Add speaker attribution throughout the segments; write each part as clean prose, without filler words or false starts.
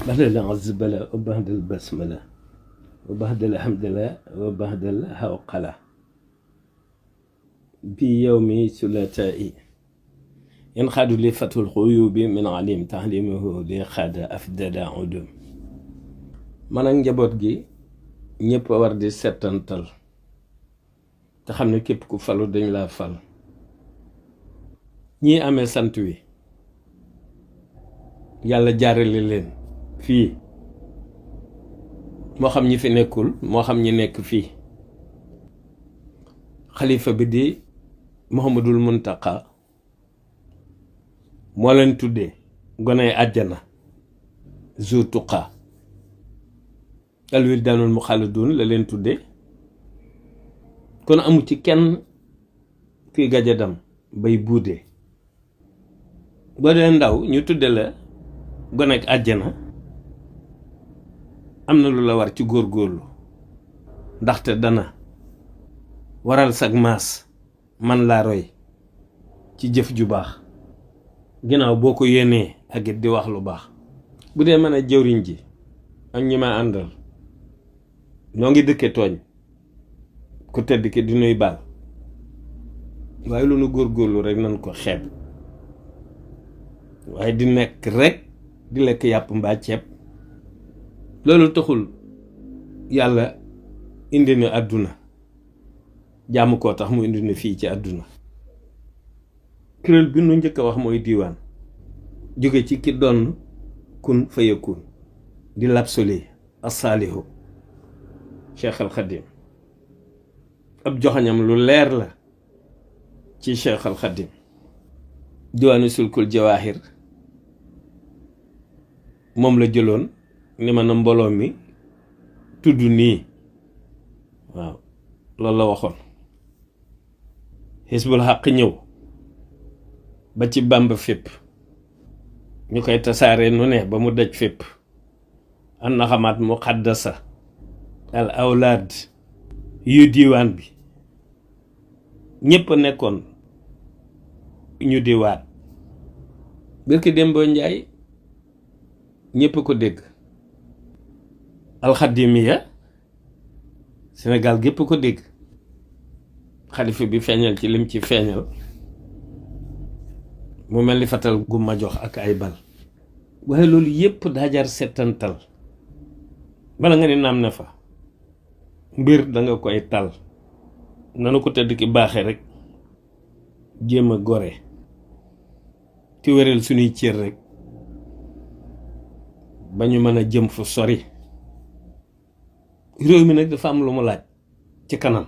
Speaker 1: بعد العزبلة وبعد البسملة وبعد الحمد لله وبعد الهوقلة بيوم ثلاثاء ينخاد لي فتح الغيوب من عليم تعليمه لخاد أفدد عدم man ak njaboot gi ñëpp war di settantal te xam ne képp ku falu dañ laa fal ñii amee sant wi yàlla jaarale leen fii moo xam ñi fi nekkul moo xam ñi nekk fii xalifa bi di Muhammadul Muntaqa moo leen tuddee goney àjjana zu tuqa alwil daanul mu xaalidun la leen tuddee kon amu ci kenn kuy gajadam bay buudee boo dee ndaw ñu tudde la gonek àjjana am na lu la war ci góorgóorlu ndaxte dana waral sag maas man laa roy ci jëf ju baax ginnaaw boo ko yéenee ak it di wax lu baax bu dee mën a jëwriñ ji ak ñi ma àndal ñoo ngi dëkke tooñ ku tedd ki di nuy baal waaye lu nu góorgóorlu rek nan ko xeeb waaye di nekk rek di lekk yàpp mbaa ceeb loolu taxul yàlla indi na àdduna jaamu koo tax mu indi na fii ci àdduna kuréel bi nu njëkk a wax mooy diiwaan jóge ci ki doon kun fayakun di l'absolu as-saalihu Cheikh al Khadim ab joxañam lu leer la ci Cheikh al Khadim diwaanu sulkul jawaahir moom la jëloon ni ma na mbooloo mi tudd nii waaw loolu la waxoon Hizbul Haq ñëw ba ci Bàmba fépp ñu koy tasaare nu ne ba mu daj fépp an na xamaat muqaddasa al awlaad yu diiwaan bi ñépp nekkoon ñu diwaat birki Dembo Njaay ñépp ko dégg alxadimiya Sénégal gépp ko dégg xalifa bi feeñal ci lim ci feeñal mu mel ni fatal gu ma jox ak ay bal waaye loolu yépp daa jar settantal bala nga ni naam na fa mbir danga koy tal nanu ko tëdd ki baaxe rek jéem a gore ci wéral suñuy cër rek ba ñu mën a jëm fu sori réew mi nag dafa am lu mu laaj ci kanam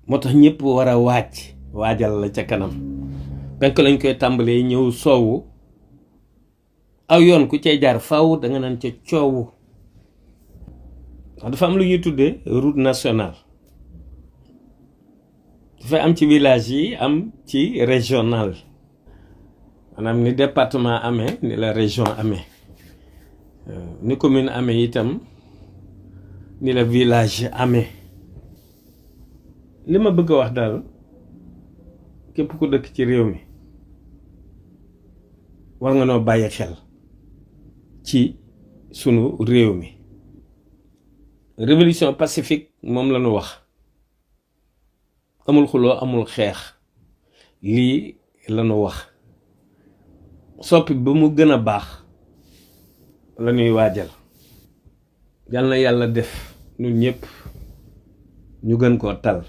Speaker 1: moo tax ñëpp war a waajal la ca kanam penk lañ koy tàmbalee ñëw soowu aw yoon ku cay jaar faw danga naan ca coowu dafa am lu ñuy tuddee route nationale dafay am ci village yi am ci régional maanaam ni département amee ni la région amee ni commune amee itam ni la village amee li ma bëgg a wax daal képp ku dëkk ci réew mi war nga noo bàyyi xel ci sunu réew mi révolution pacifique moom la ñu wax amul xuloo amul xeex lii la ñu wax soppi ba mu gën a baax la ñuy waajal yal na yàlla def ñun ñëpp ñu gën koo tal